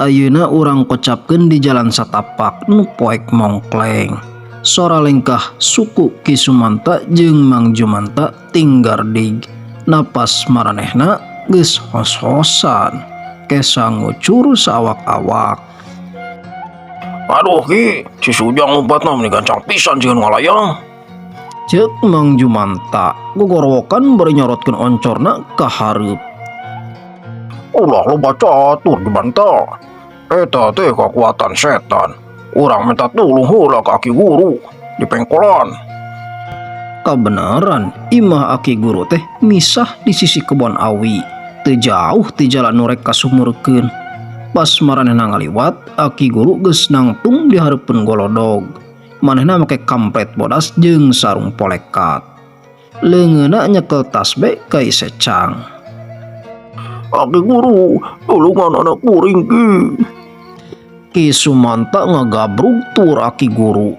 Ayeuna urang kocapkeun di jalan satapak nu poek mongkleng. Sora lengkah suku Ki Sumanta jeung Mang Jumanta tinggardig. Napas maranehna geus hos-hosan. Kesa ngucur saawak-awak. Aduh Ki, si Sujang lompatna meni gancang pisan jiga nu ngalayang. Ceuk Mang Jumanta gogorowokan bari nyorotkeun oncorna ka hareup. Ulah loba catur Jumanta. Eta teh kakuatan setan. Urang minta tulung heula ka aki guru di pengkolan. Kabeneran imah aki guru teh misah di sisi kebon awi. Teu jauh ti jalan nu rek kasumurkeun. Pas maranehna ngaliwat, aki guru geus nangtung di hareupeun golodog. Manehna make kampret bodas jeung sarung polekat. Leungeunna nyekel tasbe kai secang. Aki guru, tulungan anak kuring Ki. Ki Sumanta ngagabrug tur aki guru.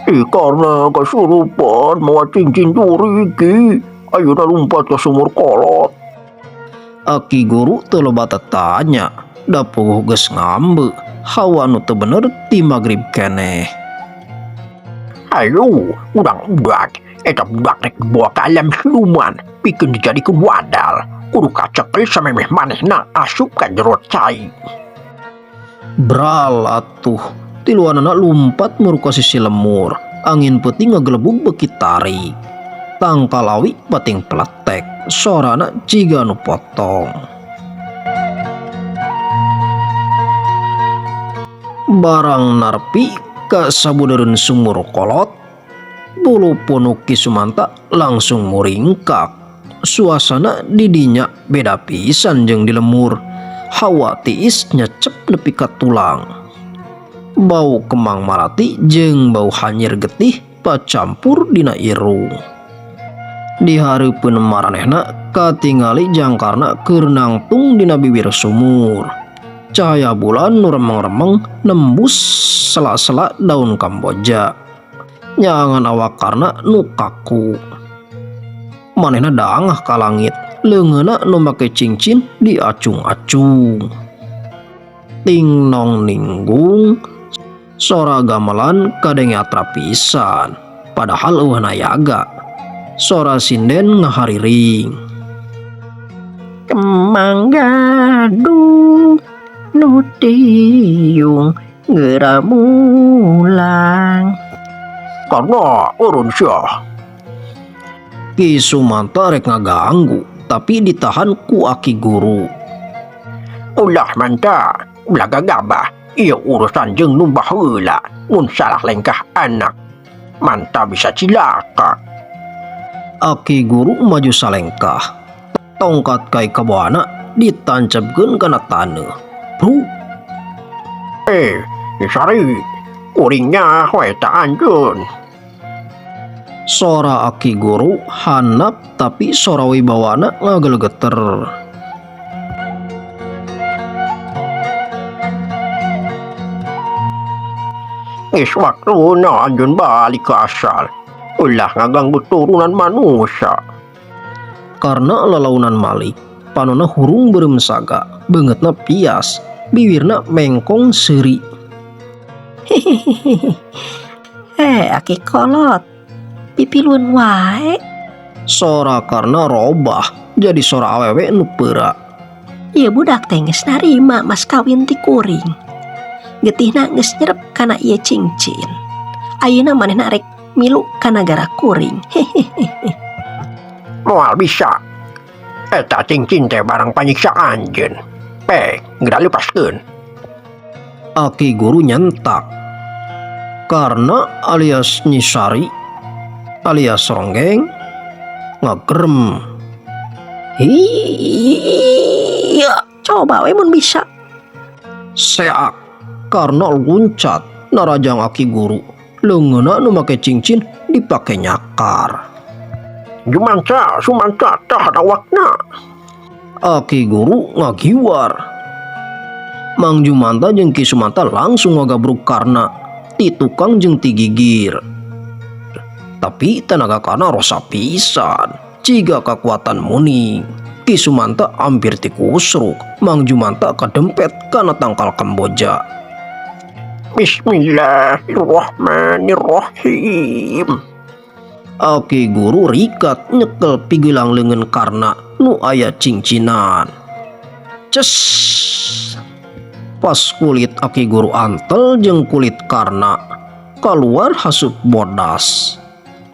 Ih, karena kasurupan mawa cincin curi Ki. Ayeuna lumpat ka sumur kolot. Aki guru teu loba tetanya, da puguh geus ngambeu. Hawa nu teu bener ti magrib keneh. Ayo, urang udag. Eta budak rek dibawa ka alam siluman, pikeun dijadikeun wadal. Kudu kacekel samemeh manehna asup ka jero cai. Bral atuh, tiluanana lumpat muru ka sisi lemur. Angin peuting ngagelebug beuki tarik. Tangkal awi pating peletek, sorana jiga nu potong. Barang narpi ka sabudeureun sumur kolot, bulu punuk Ki Sumanta langsung muringkak. Suasana di dinya beda pisan jeung di lemur. Hawa tiis nyecep nepi ka tulang. Bau kemang malati jeung bau hanyir getih pacampur dina irung. Di hareupeun maranehna katingali jangkarna keur nangtung dina bibir sumur. Cahaya bulan nu remeng-remeng nembus sela-sela daun kamboja. Nyaangan awak Karna nu kaku. Manehna dangah ka langit, leungeunna nu make cincin diacung-acung. Ting nong ninggung, sora gamelan kadenge atra pisan, padahal eueuh nayaga. Sora sinden ngahariring. Kemang gadung nu tiung geura mulang. Karena urun sia. Ki Sumanta rek ngaganggu, tapi ditahan ku aki guru. Ulah manta, ulah gagabah. Ieu urusan jeung nu baheula, mun salah lengkah anak. Manta bisa cilaka. Aki guru maju salengkah. Tongkat kai kaboana ditancapkeun kana taneuh. Bru. Sari, kuring nyaho eta anjeun. Sora aki guru hanap tapi sora wibawana ngagelegeter. Geus waktuna anjeun balik ke asal. Ulah ngaganggu turunan manusia. Karena lalaunan Malik, panona hurung beureum saga, beungeutna pias, biwirna mengkong seuri. Aki kolot, pipiluan wae. Sora Karna robah jadi sora awewe nu peura. Ieu budak teh geus narima mas kawin ti kuring. Getihna geus nyerep kana ieu cincin. Ayeuna manehna rek milu ka nagara kuring. Moal bisa. Eta cincin teh barang panyiksa anjeun. Geura lepaskeun. Aki guru nyentak. Karna alias Nyisari alias Ronggeng ngagerem. Iya, coba we mun bisa. Seak Karna luncat narajang aki guru. Leungeunna nu make cincin dipake nyakar. Jumanta, Sumanta tahan awakna. Aki guru ngagiwar. Mang Jumanta jeung Ki Sumanta langsung ngagabrug Karna ti tukang jeung ti gigir. Tapi tenaga Karna rosa pisan, jiga kakuatan muning. Ki Sumanta ampir tikusruk, Mang Jumanta kadempet kana tangkal kamboja. Bismillahirrahmanirrahim. Aki guru rikat nyekel pigelang leungeun Karna nu aya cingcinan. Ces. Pas kulit aki guru antel jeung kulit Karna, kaluar haseup bodas.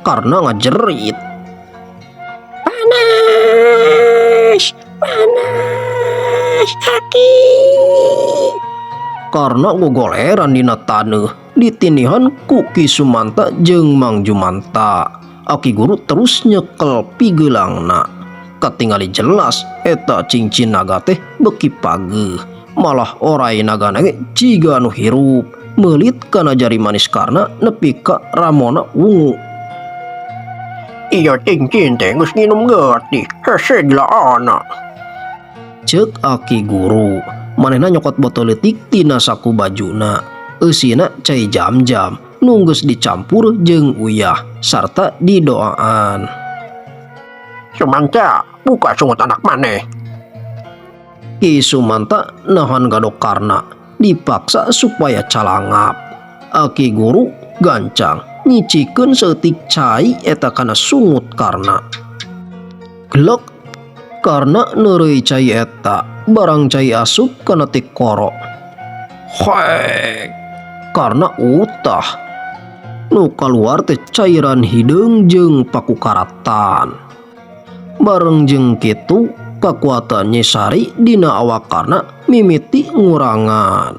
Karna ngajerit. Panas, panas, aki. Karna gogoleran dina taneuh ditindihan ku Ki Sumanta jeung Mang Jumanta. Aki guru terus nyekel pigeulangna. Katingali jelas eta cincin naga teh beuki pageuh. Malah oray nagana ge jiga nu hirup. Meulit kana jari manis Karna nepi ka ramona wungu. Ieu cincin teh geus nginum getih, hese dilaana. Ceuk aki guru. Manehna nyokot botol leutik tina saku bajuna. Eusina cai jam-jam nu geus dicampur jeung uyah sarta didoaan. Sumanta, buka sungut anak maneh. Ki Sumanta nahan gadok Karna, dipaksa supaya calangap. Aki guru gancang nyicikeun saeutik cai eta kana sungut Karna. Glek, Karna neureuy cai eta, barang cai asup kana tikoro. Hek, Karna utah. Nu kaluar teh cairan hideung jeung pakukaratan. Bareng jeung kitu kakuatan Nyi Sari dina awak Karna mimiti ngurangan.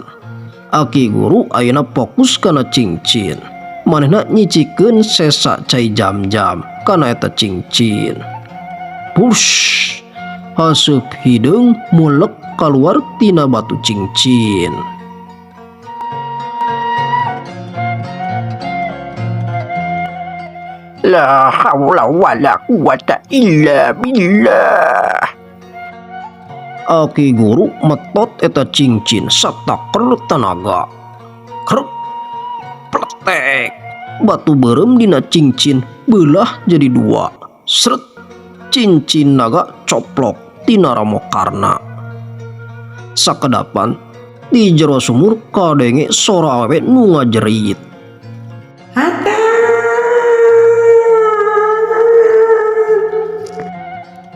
Aki guru ayeuna fokus kana cincin. Manehna nyicikeun sesa cai jam-jam kana eta cincin. Push, haseup hideung mulek kaluar tina batu cincin. La haula wala quwata illa billah. Aki guru metot eta cincin sataker tanaga. Krek, pletek. Batu beureum dina cincin beulah jadi dua. Sret, cincin naga coplok tina ramo Karna. Sakedapan di jero sumur kadenge sora awewe nu ngajerit.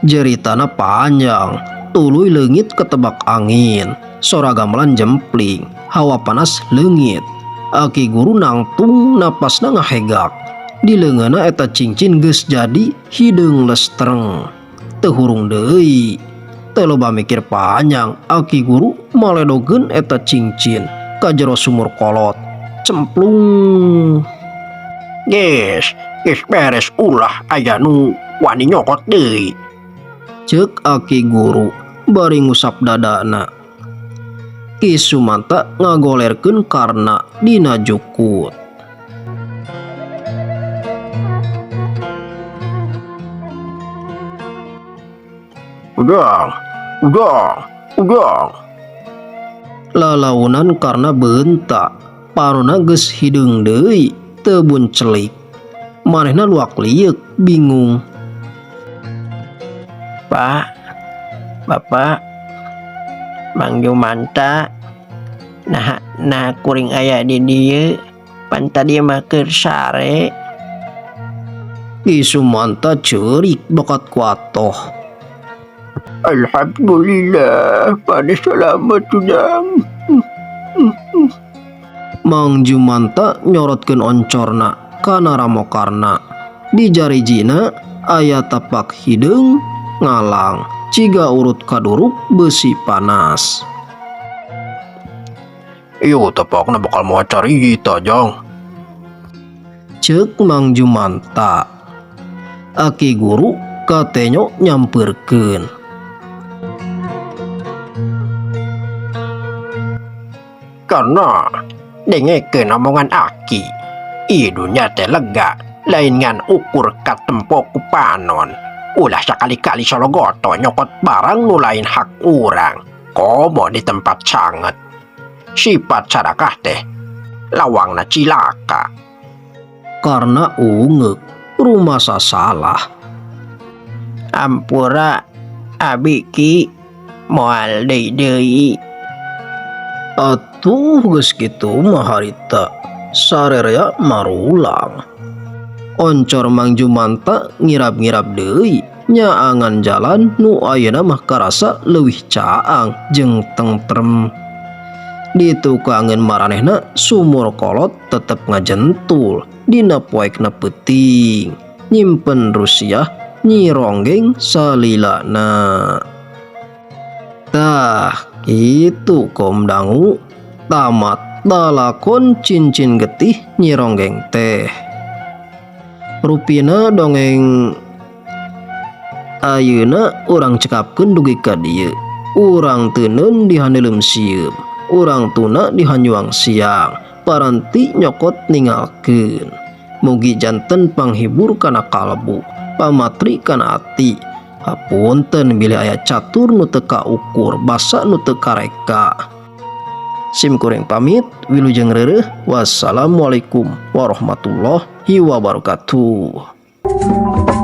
Jeritana panjang, tuluy leungit ketebak angin. Sora gamelan jempling, hawa panas leungit. Aki guru nangtung napasna ngahegak. Di leungeunna eta cincin geus jadi hideung lestreng. Teu hurung deui. Teu loba mikir panjang, aki guru maledogeun eta cincin ka jero sumur kolot. Cemplung. Geus, geus beres ulah aya nu wani nyokot deui. Ceuk aki guru bari ngusap dadana. Ki Sumanta ngagolerkeun Karna dina jukut. Ujang, ujang, ujang. Lalaunan Karna beunta, parona geus hideung deui, teu buncelik. Manehna luak lieuk, bingung. Pak, Bapak, Mang Jumanta, nah, nah kuring aya di dieu, pan tadi mah keur sare. Ki Sumanta ceurik bakat kuatoh. Alhamdulillah, maneh selamat ujang. Mang Jumanta nyorotkeun oncorna kana ramo Karna. Di jarijina aya tapak hideung ngalang ciga urut kaduruk besi panas. Ieu tapakna bakal moal carita, Jang. Ceuk Mang Jumanta. Aki guru katenyo nyampeurkeun. Karna dengekeun omongan aki. Ieu dunya teh lega, lain ngan ukur katempo ku panon. Ulah sakali-kali sologoto nyokot barang nu lain hak urang. Komo di tempat sanget. Sifat sarakah teh lawangna cilaka. Karna ungeuk, rumasa salah. Ampura Abi Ki moal deui deui. Atuh geus kitu mah harita sarerea marulang. Oncor Mang Jumanta ngirab-ngirab deui nyaangan jalan nu ayeuna mah karasa leuwih caang jeung tentrem. Ditukangeun maranehna sumur kolot tetep ngajentul dina poekna peuting nyimpen rusiah Nyi Ronggeng salilana. Tah kitu kom dangu tamat lalakon cincin getih Nyi Ronggeng teh. Rupina dongeng ayeuna urang cekapkeun dugi ka dieu. Urang teuneun di handeuleum sieum, urang tuna di hanyuang siang, paranti nyokot ningalkeun. Mugi janten panghibur kana kalbu, pamatri kana ati. Hapunten bilih aya catur nu teu kaukur, basa nu teu kareka. Sim kuring pamit, wilujeng reureuh. Wassalamualaikum warahmatullahi wabarakatuh.